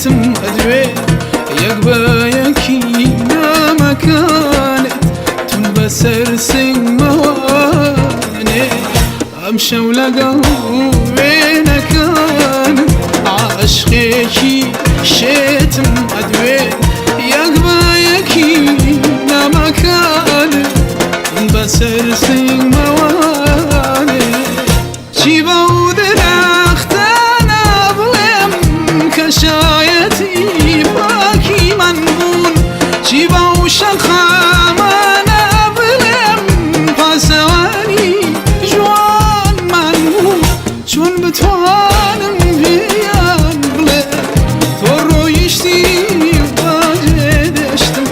شێتم ئەدوێ، یەک بە یەکی نامەکانت تون بەسەر سنگمەوانێ. ئەمشەو لەگەڵ وێنەکانم عاشقێکی شێتم ئەدوێ، یەک بە یەکی نامەکانت تون بەسەر سنگمەوانێ. چی بەو درەختانە بڵێم کە شایەتی پاکی من بوون؟ چی بەو شەقامانە بڵێم پاسەوانی ژوانمان بوون؟ چۆن بتوانم پێیان بڵێم تۆ ڕۆیشتی و بەجێ دێشتم؟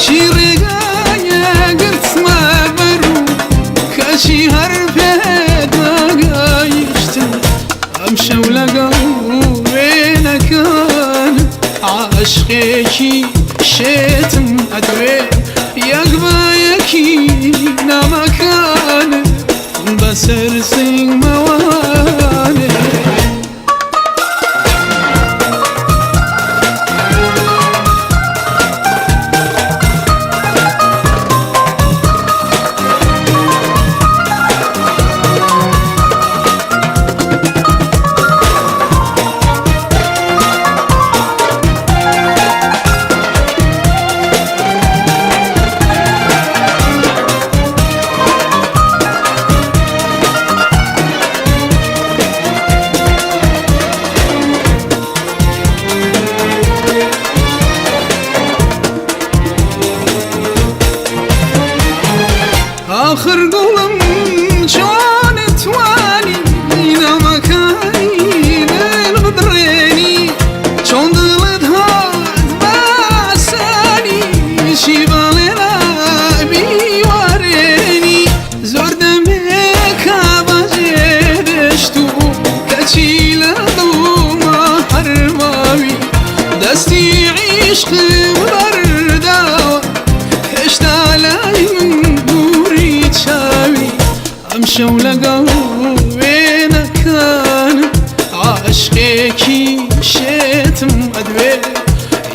چی ڕێگایە گرتمە بەر و کەچی هەر پێت نەگەیشتم؟ ئەمشەو لەگەڵ وێنەکانم عاشقێکی شێتم ئەدوێ، یەک بە یەکی نامەکانم بەسەر سنگمەوانێ. ئاخر گوڵم چۆن توانی نامەکانی دڵ بدڕێنی؟ چۆن دڵت هات باسانی چی بەڵێ بیوارێنی؟ زۆر دەمێکە بەجێ دێشت و کەچی لە دڵما هەرماوی، دەستی عیشقم بەرداوە، هێشتا لای من دووری چاوی. ئەمشەو لەگەڵ وێنەکانم عاشقێکی شێتم ئەدوێ،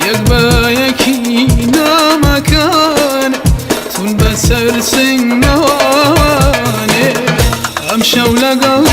یەک بە یەکی نامەکان تون بەسەر سنگەوانێ. ئەمشەو لەگەڵ